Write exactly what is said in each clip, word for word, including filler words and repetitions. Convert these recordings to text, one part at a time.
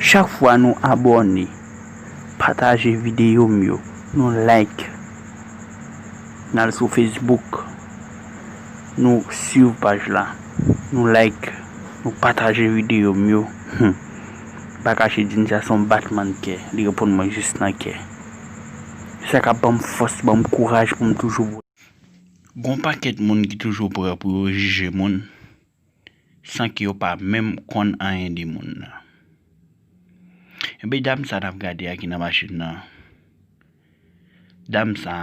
Chak fwa nou abòne, pataje videyo m yo, nou like, n al sou Facebook, nou swiv paj la, nou like, nou pataje videyo m yo. Hmm. Pa kache di n sa se yon batman kè, li reponn mwen jis nan kè. Se sa k ap ban m fòs, ban m kouraj pou m toujou. Gon pakèt moun ki toujou prè pou yo jije moun san ke yo pa menm konn anyen de moun nan. Ebyen, dam sa n ap gade a ki nan machin nan, dam sa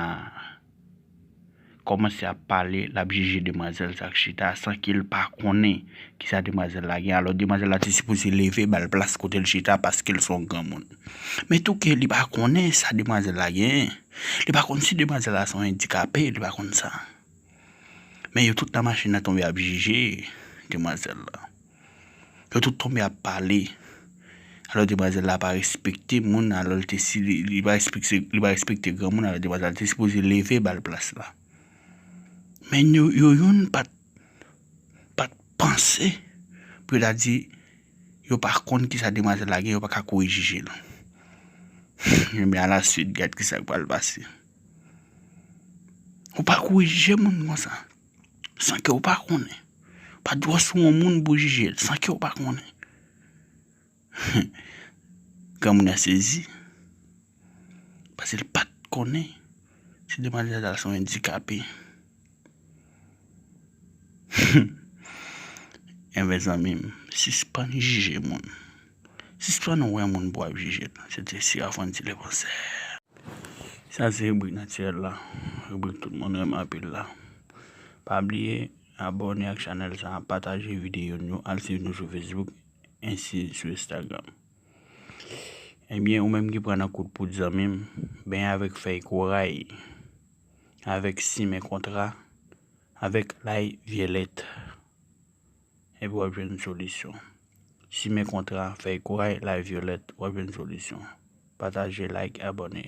kòmanse ap pale, l ap jije demwazèl sa k chita san ke l pa konnen kisa demwazèl la gen. Alò, demwazèl la te sipoze leve ba l plas kote l chita paske l se yon granmoun. Men tou ke li pa konnen sa demwazèl la gen, li pa konn si demwazèl la se yon andikape, li pa konn sa. Men yo tout nan machin nan tonbe ap jije demwazèl la. Yo tout tonbe ap pale. Alò demwazèl la pa respekte moun, alò l te si li, li pa respekte, li pa respekte granmoun, alò demwazèl la te sipoze leve ba l plas la. Men yo, yo youn pa t, pa t panse pou yo ta di yo pa konn kisa demwazèl la gen, yo pa ka kouri jije l. Ebyen, alaswit, gad kisa k pral pase. Ou pa kouri jije moun konsa, san ke w pa konnen. Ou pa dwe sou yon moun pou jije l, san ke w pa konnen. Granmoun nan sezi, paske l pa t konnen si demwazèl sa se yon andikape. Enben, zanmi m, sispann jije moun. Sispann wè moun pou w ap jije l. Se te Sirafon ti lepansè. Sa se ribrik natirèl la, ribrik tout moun renmen anpil la. Pa bliye abòne ak chanèl sa, pataje videyo nou, al swiv nou sou Facebook, ensi sou Instagram. Ebyen, ou menm ki pran nan kout poud, zanmi m, benyen avèk fèy koray, avèk simen kontra, avèk lay vyolèt. Epi w ap jwenn solisyon. Simen kontra, fèy koray, lay vyolèt, w ap jwenn solisyon. Pataje, like, abòne.